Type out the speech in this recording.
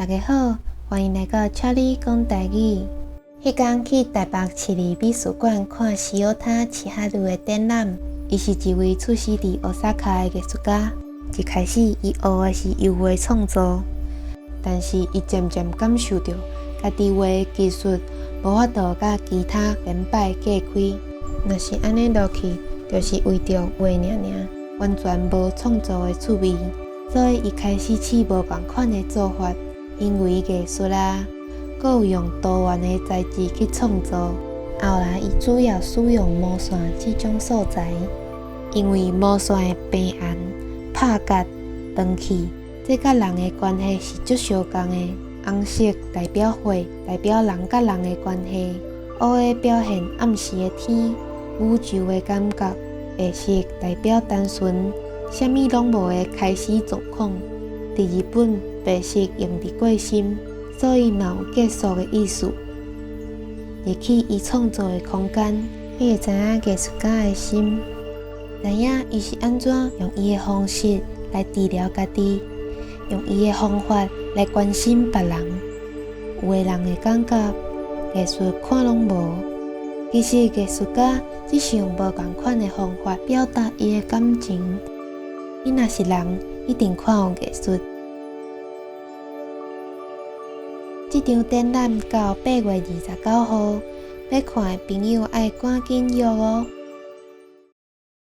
大家好，歡迎來到查理講台語。彼工去台北市立美術館看塩田千春的展覽。伊是一位出生佇大阪的藝術家。一開始，伊學的是油畫創作，但是伊漸漸感受著家己畫的技術無法度佮其他前輩隔開。若是按呢落去，就是為著畫爾爾，完全無創作的趣味。所以伊開始試無仝款的做法，行為藝術啊，閣有用多元的材質去創作。後來，伊主要使用毛線這種素材，因為毛線會平衡、拍結、斷去，這佮人的關係是足相仝的。紅色代表火，代表人佮人的關係；烏的表現暗時的天、宇宙的感覺；白色代表單純，啥物攏無的開始狀況。佇日本，白色用佇過身，所以嘛有結束的意思。入去伊創作的空間，你會知影藝術家的心，知影伊是按怎用伊的方式來治療家己，用伊的方法來關心別人。有的人會感覺藝術看攏無，其實藝術家只是用無仝款的方法表達伊的感情。你若是人，一定看有藝術。這場展覽到8月29號，欲看的朋友愛趕緊約哦。